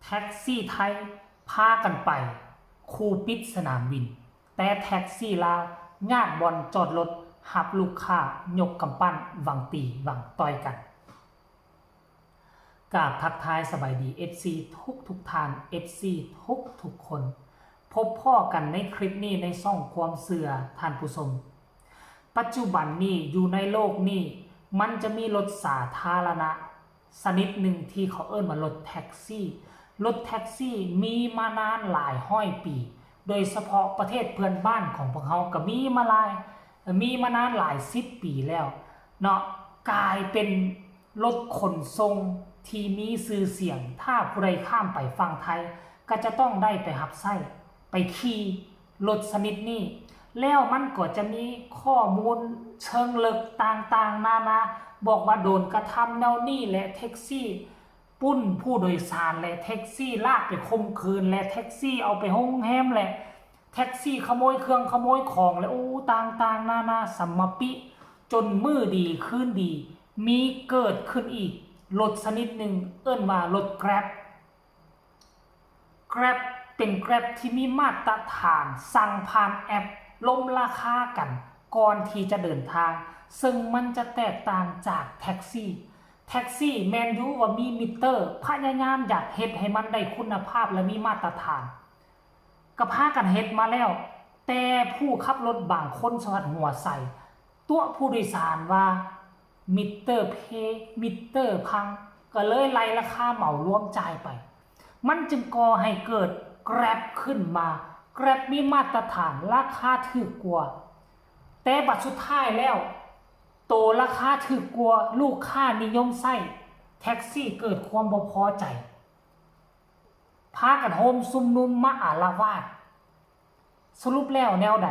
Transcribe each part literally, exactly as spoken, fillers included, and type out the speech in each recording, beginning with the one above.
แท็กซี่ไทยพากันไป ครูปิดสนามบิน แต่แท็กซี่ลาวญาติบ่อนจอดรถ รับลูกค้ายกกำปั้นหวังตีหวังต่อยกัน กราบทักทายสบายดี เอฟซี ทุกทุกท่าน เอฟซี ทุกทุกคน พบพ้อกันในคลิปนี้ในช่องความเชื่อท่านผู้ชม ปัจจุบันนี้อยู่ในโลกนี้ มันจะมีรถสาธารณะชนิดหนึ่งที่เขาเอิ้นว่ารถแท็กซี่ รถแท็กซี่มีมานานหลายร้อยปี โดยเฉพาะประเทศเพื่อนบ้านของพวกเราก็มีมาหลาย มีมานานหลายสิบปีแล้วเนาะ กลายเป็นรถขนส่งที่มีชื่อเสียง ถ้าผู้ใดข้ามไปฝั่งไทย ก็จะต้องได้ไปรับใช้ ไปขี่รถชนิดนี้ แล้วมันก็จะมีข้อมูลเชิงลึกต่างๆ นานา บอกว่าโดนกระทำแนวนี้แหละ แท็กซี่ปล้นผู้โดยสารแหละ แท็กซี่ลากไปข่มขืนแหละ แท็กซี่เอาไปโรงแรมแหละ แท็กซี่ขโมยเครื่องขโมยของแหละ อู้ ต่างๆ นานา สำมะปิ จนมื้อดีคืนดี มีเกิดขึ้นอีก รถชนิดหนึ่ง เอิ้นว่ารถแกร็บ แกร็บเป็นแกร็บที่มีมาตรฐาน สั่งผ่านแอป ล้มราคากันก่อนที่จะเดินทาง ซึ่งมันจะแตกต่างจากแท็กซี่ แท็กซี่แม่นอยู่ว่ามีมิเตอร์ พยายามอยากเฮ็ดให้มันได้คุณภาพและมีมาตรฐาน ก็พากันเฮ็ดมาแล้ว แต่ผู้ขับรถบางคนสวัดหัวใส่ ตั๋วผู้โดยสารว่า มิเตอร์เพ มิเตอร์พัง ก็เลยไล่ราคาเหมารวมจ่ายไป มันจึงก่อให้เกิดแกร็บขึ้นมา แกร็บมีมาตรฐานราคาถูกกว่า แต่บัดสุดท้ายแล้ว โตราคาถูกกว่าลูกค้านิยมใช้ แท็กซี่เกิดความบ่พอใจ พากันโฮมชุมนุมมาอาละวาด สรุปแล้วแนวใด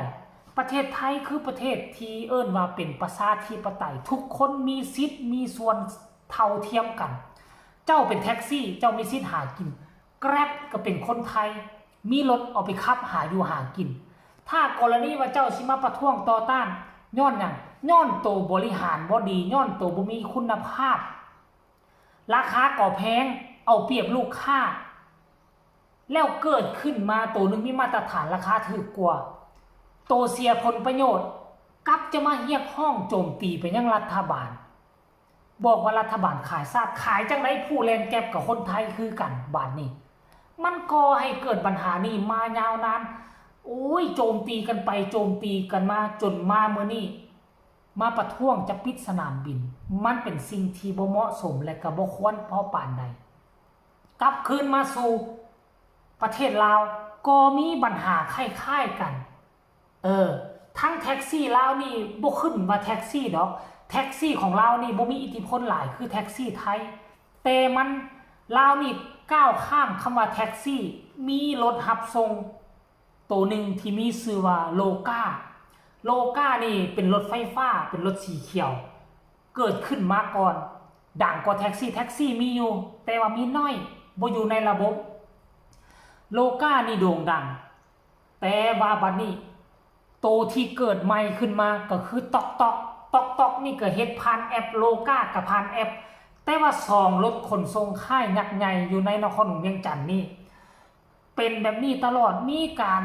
ประเทศไทยคือประเทศที่เอิ้นว่าเป็นประชาธิปไตย ทุกคนมีสิทธิ์มีส่วนเท่าเทียมกัน เจ้าเป็นแท็กซี่ เจ้ามีสิทธิ์หากิน แกร็บก็เป็นคนไทย มีรถเอาไปขับหาอยู่หากิน ถ้ากรณีว่าเจ้าสิมาประท้วงต่อต้าน ย้อนหยัง ย้อนโตบริหารบ่ดี ย้อนโตบ่มีคุณภาพ ราคาก็แพง เอาเปรียบลูกค้า แล้วเกิดขึ้นมาโตหนึ่งมีมาตรฐานราคาถูกกว่า โตเสียผลประโยชน์ กลับจะมาเรียกร้องโจมตีไปยังรัฐบาล บอกว่ารัฐบาลขายชาติ ขายจั่งใด ผู้แล่นแกร็บกับคนไทยคือกัน บาดนี้ มันก่อให้เกิดปัญหานี้มายาวนาน โอ้ย โจมตีกันไปโจมตีกันมา จนมามื้อนี้ มาประท้วงจะปิดสนามบิน มันเป็นสิ่งที่บ่เหมาะสมและก็บ่ควรพอปานใด กลับคืนมาสู่ประเทศลาว ก็มีปัญหาคล้ายๆกัน เออ ทั้งแท็กซี่ลาวนี่บ่ขึ้นว่าแท็กซี่ดอก แท็กซี่ของลาวนี่บ่มีอิทธิพลหลายคือแท็กซี่ไทย แต่มัน ลาวนี่ก้าวข้ามคำว่าแท็กซี่ มีรถรับส่ง โตหนึ่งที่มีชื่อว่าโลก้า โลก้านี่เป็นรถไฟฟ้า เป็นรถสีเขียว เกิดขึ้นมาก่อน ดังกว่าแท็กซี่ แท็กซี่มีอยู่ แต่ว่ามีน้อย บ่อยู่ในระบบ โลก้านี่โด่งดัง แต่ว่าบัดนี้ โตที่เกิดใหม่ขึ้นมาก็คือต๊อกต๊อก ต๊อกต๊อกนี่ก็เฮ็ดผ่านแอป โลก้าก็ผ่านแอป แต่ว่าสองรถขนส่งค่ายยักษ์ใหญ่อยู่ในนครหลวงเวียงจันทน์นี่ เป็นแบบนี้ตลอด มีการ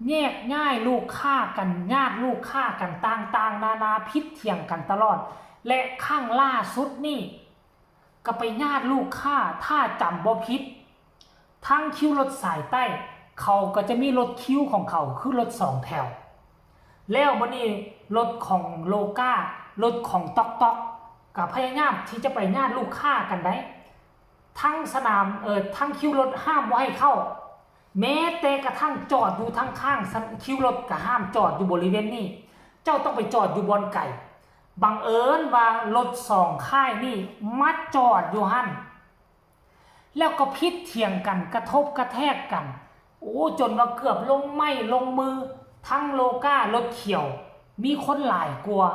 แยกย้ายลูกค้ากัน ญาติลูกค้ากัน ต่างๆ นานา ผิดเถียงกันตลอด และครั้งล่าสุดนี่ ก็ไปญาติลูกค้า ถ้าจำบ่ผิด ทั้งคิวรถสายใต้ เขาก็จะมีรถคิวของเขา คือรถสองแถว แล้วบัดนี้รถของโลก้า รถของต๊อกต๊อก ก็พยายามที่จะไปญาติลูกค้ากันได้ ทั้งสนาม เอ่อ ทั้งคิวรถห้ามบ่ให้เข้า แม้แต่กระทั่งจอดอยู่ทั้งข้างคิวรถก็ห้ามจอดอยู่บริเวณนี้ เจ้าต้องไปจอดอยู่บ่อนไกล บังเอิญว่ารถสองค่ายนี่มาจอดอยู่หั่น แล้วก็ผิดเถียงกัน กระทบกระแทกกัน โอ้ จนว่าเกือบลงไม้ลงมือ ทั้งโลก้ารถเขียว มีคนหลายกว่า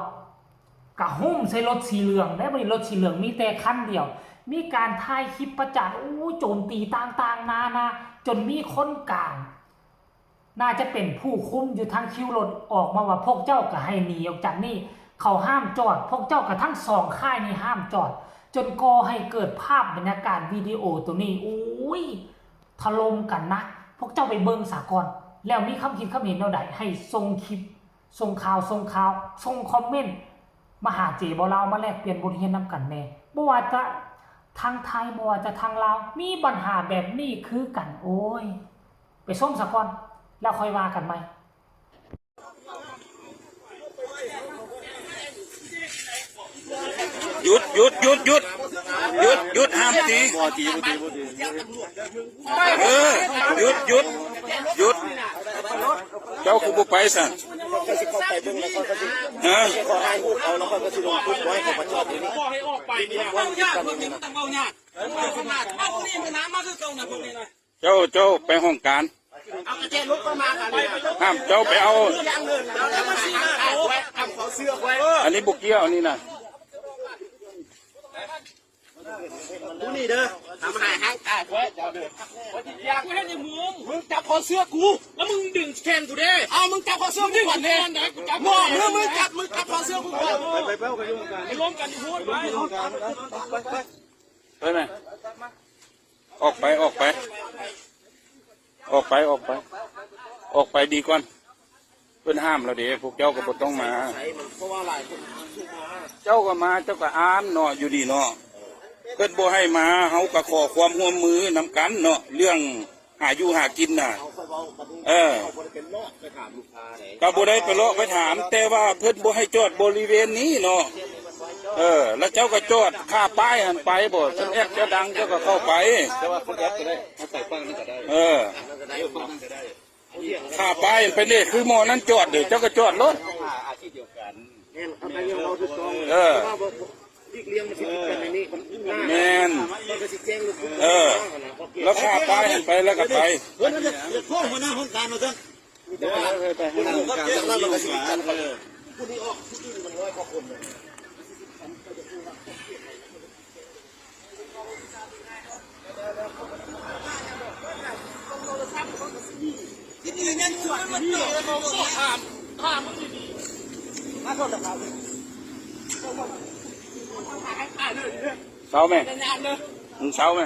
กะหุ้มใส่รถสีเหลือง ได้บัดนี้รถสีเหลืองมีแต่คันเดียว มีการถ่ายคลิปประจาน อู้ โจมตีต่างๆ นานา จนมีคนกลาง น่าจะเป็นผู้คุมอยู่ทางคิวรถออกมาว่า พวกเจ้าก็ให้หนีออกจากนี่ เขาห้ามจอด พวกเจ้าก็ทั้งสองค่ายนี่ห้ามจอด จนก่อให้เกิดภาพบรรยากาศวิดีโอตัวนี้ โอ้ย ถล่มกันนะ พวกเจ้าไปเบิ่งสาก่อน แล้วมีความคิดความเห็นแนวใด ให้ส่งคลิป ส่งข่าว ส่งข่าว ส่งคอมเมนต์ มาหาเจบ่าวลาว มาแลกเปลี่ยนบทเรียนนำกันแหน่ บ่ว่าจะทางไทย บ่ว่าจะทางลาว มีปัญหาแบบนี้คือกัน โอ้ย ไปชมสาก่อน แล้วค่อยว่ากันใหม่ หยุด หยุด หยุด หยุด หยุด หยุด ห้ามตี บ่ตี บ่ตี บ่ตี เออ หยุด หยุด หยุด เจ้าคือบ่ไปสั่น ฮะ บอกให้ออกไปนี่นะ เว้ายาก พวกนี้มันต้องเว้ายาก เว้าขนาด เอาพวกนี้มาน้ำมาคือเก่านะ พวกนี้นะ เจ้า เจ้าไปห้องการ เอากระเจลุกเข้ามากันเลยนะ ห้ามเจ้าไปเอา เอาแล้วมาสิมาเอา ทำเขาเสื้อไว้ อันนี้บ่เกี่ยวนี่นะ ดูนี่เด้อ ทำหายห้างกายไว้ กูเห็นในมึง มึงจับคอเสื้อกู แล้วมึงดึงแขนกูเด้ เอา มึงจับคอเสื้อกูก่อนเด้ มึงดึงแขนนะ กูจับ บอกมึง มึงจับ มึงจับคอเสื้อกูก่อน ไป ไป ไป ไป ไปลงกันที่พูดไป ไป ไป ไปไหม ออกไป ออกไป ออกไป ออกไป ออกไปดีก่อน เพิ่นห้ามแล้วเด้ พวกเจ้าก็บ่ต้องมา เจ้าก็มา เจ้าก็อ่านเนาะ อยู่นี่เนาะ เพิ่นบ่ให้มา เฮาก็ขอความร่วมมือนำกันเนาะ เรื่องหาอยู่หากินน่ะ เออ ก็บ่ได้ไปเลาะไปถาม แต่ว่าเพิ่นบ่ให้จอดบริเวณนี้เนาะ เออ แล้วเจ้าก็จอดคาป้ายหั้นไปบ่ เพิ่นแอดจะดังเจ้าก็เข้าไป แต่ว่าเขาแอดก็ได้ เขาใส่ป้ายนั่นก็ได้ เออ คาป้ายหั้นไปนี่ คือหม้อนั้นจอดเด้อ เจ้าก็จอดโลด เออ แม่น เออ แล้วคาป้ายหั้นไปแล้วก็ไป เฮ้ย นั่นแหละ เดี๋ยวโทษหัวหน้าห้องการมาซะ เดี๋ยวว่า เดี๋ยวว่า จากนั้นเราก็สิจัดไป ผู้นี้ออก ผู้อื่นมันร้อยกว่าคนเลย ที่นี่เนี่ย เซาไหม มึงเซาไหม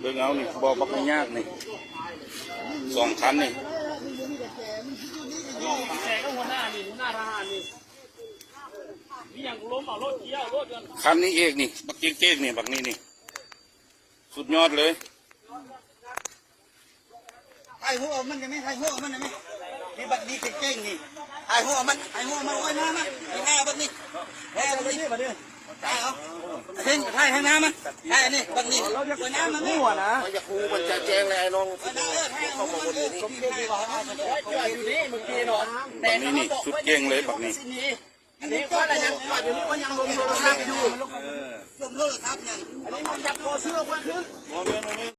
เบิ่งเอานี่ บ่บักยากนี่ สองคันนี่ คันนี้เอกนี่ บักเจ๊กๆนี่ บักนี้นี่ สุดยอดเลย ถ่ายหัวมันได้ไหม ถ่ายหัวมันได้ไหม นี่บักนี้เก่งๆนี่ ถ่ายหัวมัน ถ่ายหัวมัน โอ้ย มา มา นี่หน้าบักนี้ แม่บักนี้ ถ่ายเอา เพ่งถ่ายให้หน้ามัน ถ่ายอันนี้ บักนี้ โอ้ย หน้ามันนี่ หัวนะ อยากรู้มันจะแจ้งเลยไอ้น้อง เออ หน้า เออ ถ่ายหัวมัน เออ นี่ บักนี้นี่ สุดเก่งเลยบักนี้ อันนี้ก็อะไรนะ เดี๋ยวนี้ก็ยังลงโทรศัพท์อยู่ ลงโทรศัพท์ยัง อันนี้มันจับคอเสื้อเพื่อนคือ